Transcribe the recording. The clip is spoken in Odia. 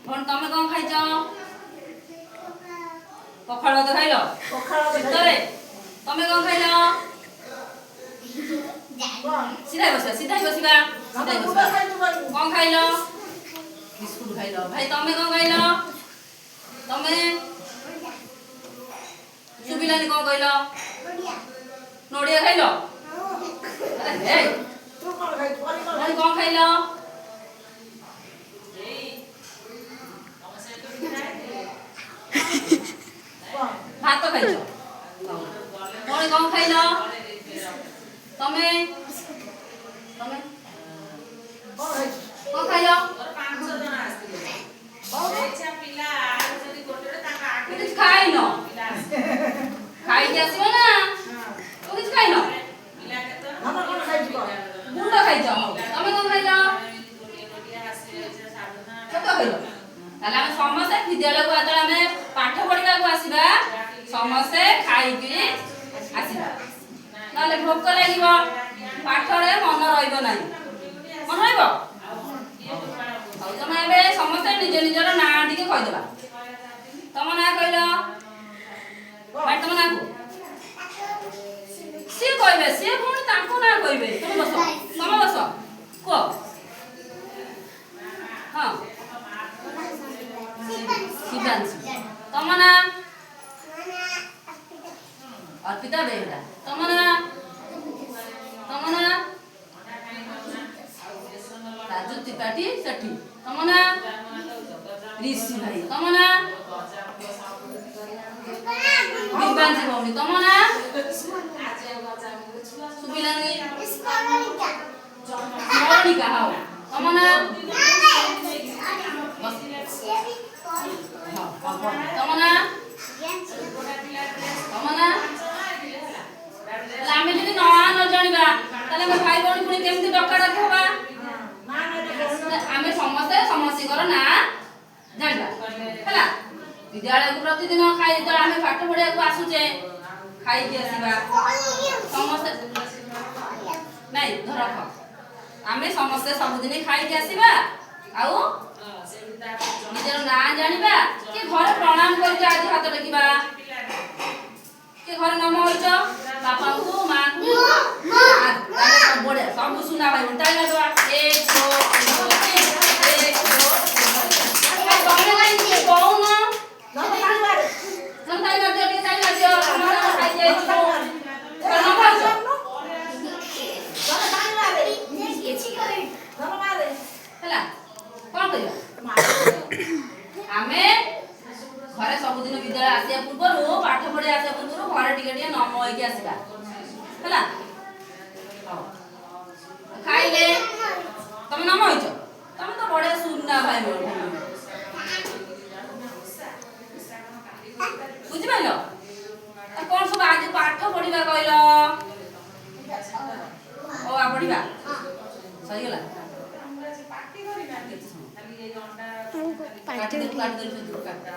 ଭଉଣୀ, ତମେ କଣ ଖାଇଛ? ପଖାଳ ଭାତ ଖାଇଲ? ପଖାଳ ଭାତ। ଶୀତରେ ତମେ କଣ ଖାଇଲ? ସିଧା ବସିବା, ସିଧା ବସିବା, ସିଧା ବସିବା। କଣ ଖାଇଲ? ବିସ୍କୁଟ ଖାଇଲ। ଭାଇ, ତମେ କଣ ଖାଇଲ? ତମେ ଶୁଭିଲାନି, କଣ କହିଲ? ନଡିଆ ଖାଇଲ? ଆରେ ହେଇ। ତୁ କଣ ଖାଇଛୁ? ପରି କଣ? ଭଉଣୀ, କଣ ଖାଇଲ? ଭାତ ଖାଇଛ। ହଉ। ଭଉଣୀ, କଣ ଖାଇଲ ତମେ? ତମେ କଣ ଖାଇଛୁ? କଣ ଖାଇଲ? କିଛି ଖାଇନ? ଖାଇକି ଆସିବ ନା। ତୁ କିଛି ଖାଇନ? ମାମା, କଣ ଖାଇଛୁ କହ? ଗୁଣ୍ଡ ଖାଇଛ। ହଉ, ତମେ କଣ ଖାଇଲ? ଛତୁଆ ଖାଇଲ। ତାହେଲେ ଆମେ ସମସ୍ତେ ବିଦ୍ୟାଳୟକୁ ଯେତେବେଳେ ଆମେ ପାଠ ପଢିବାକୁ ଆସିବା, ସମସ୍ତେ ଖାଇକି ଆସିବା, ନହେଲେ ଭୋକ ଲାଗିବ, ପାଠରେ ମନ ରହିବ ନାହିଁ। ମନ ରହିବ? ହଉ, ତମେ ଏବେ ସମସ୍ତେ ନିଜ ନିଜର ନାଁ ଟିକେ କହିଦେବା। ତମ ନାଁ କହିଲ ଭାଇ, ତମ ନାଁ କୁହ। ସିଏ କହିବେ, ସିଏ ପୁଣି ତାଙ୍କ ନାଁ କହିବେ। ତମେ ବସ, ତମେ ବସ, କୁହ। ହଁ, ଶିବାଂଶୀ। ତମ ନାଁ? ଅର୍ପିତା ବେହେରା। ତମ ନାଁ? ତମ ନାଁ? ରାଜୁ ତ୍ରିପାଠୀ ସେଠି। ତମ ନାଁ? ঋଷି ଭାଇ। ତମ ନାଁ? ଦିବ୍ୟାଂଶୀ ଭଉଣୀ। ତମ ନାଁ ଶୁଭିଲାନି। ସ୍ମରଣିକା। ହଉ, ତମ ନାଁ? ବସ। ହଉ, ତମ ନାଁ? ତମ ନାଁ? ତାହେଲେ ଆମେ ଯଦି ନାଁ ନ ଜାଣିବା, ତାହେଲେ ଆମେ ଭାଇ ଭଉଣୀ ପୁଣି କେମିତି ଡକାଡକି ହବା? ଆମେ ସମସ୍ତେ ସମସ୍ତଙ୍କର ନାଁ ଜାଣିବା। ହେଲା? ବିଦ୍ୟାଳୟକୁ ପ୍ରତିଦିନ ଖାଇ ଯେତେବେଳେ ଆମେ ପାଠ ପଢିବାକୁ ଆସୁଛେ, ଖାଇକି ଆସିବା ସମସ୍ତେ। ନାଇଁ, ଧର ରଖ। ଆମେ ସମସ୍ତେ ସବୁଦିନ ଖାଇକି ଆସିବା ଆଉ ନିଜର ନାଁ ଜାଣିବା। କି ଘରେ ପ୍ରଣାମ କରିଛ ଆଜି? ହାତ ଟେକିବା। କି ଘରେ ନମ ହେଇଛ ବାପାଙ୍କୁ, ମାଙ୍କୁ? ତାହେଲେ ବଢିଆ, ସବୁ ସୁନା ଭାଇ ଭଉଣୀ। ତାଳି ମାରିଦବା। ଏକ, ଦୁଇ, ତିନି। ଏକ, ଦୁଇ। ତମେ କାହିଁ କିଛି କହୁନ? ତମେ ତାଳି ମାରିଦିଅ ଟିକେ, ତାଳି ମାରିଦିଅ। ସମସ୍ତେ ଆମେ ଖାଇକି ଆଇଛୁ। ଘରେ ନମ ହେଇଛ? ହେଲା, କଣ କରିବା? ଆମେ ଘରେ ସବୁଦିନ ବିଦ୍ୟାଳୟ ଆସିବା ପୂର୍ବରୁ, ପାଠ ପଢି ଆସିବା ପୂର୍ବରୁ ଘରେ ଟିକେ ଟିକେ ନମ ହେଇକି ଆସିବା। ହେଲା? ହଉ, ଖାଇଲେ ତମେ ନମ ହେଇଛ? ତମେ ତ ବଢିଆ ସୁନା ଭାଇ ଭଉଣୀ। ବୁଝିପାରିଲ? ଆଉ କଣ ସବୁ ଆଜି ପାଠ ପଢିବା କହିଲ? ଅ ଆ ପଢିବା। ସରିଗଲା? କେତେ ସମୟ? କାଟିଦେଲୁ, କାଟିଦେଲୁ, କାଟିଦେଲୁ।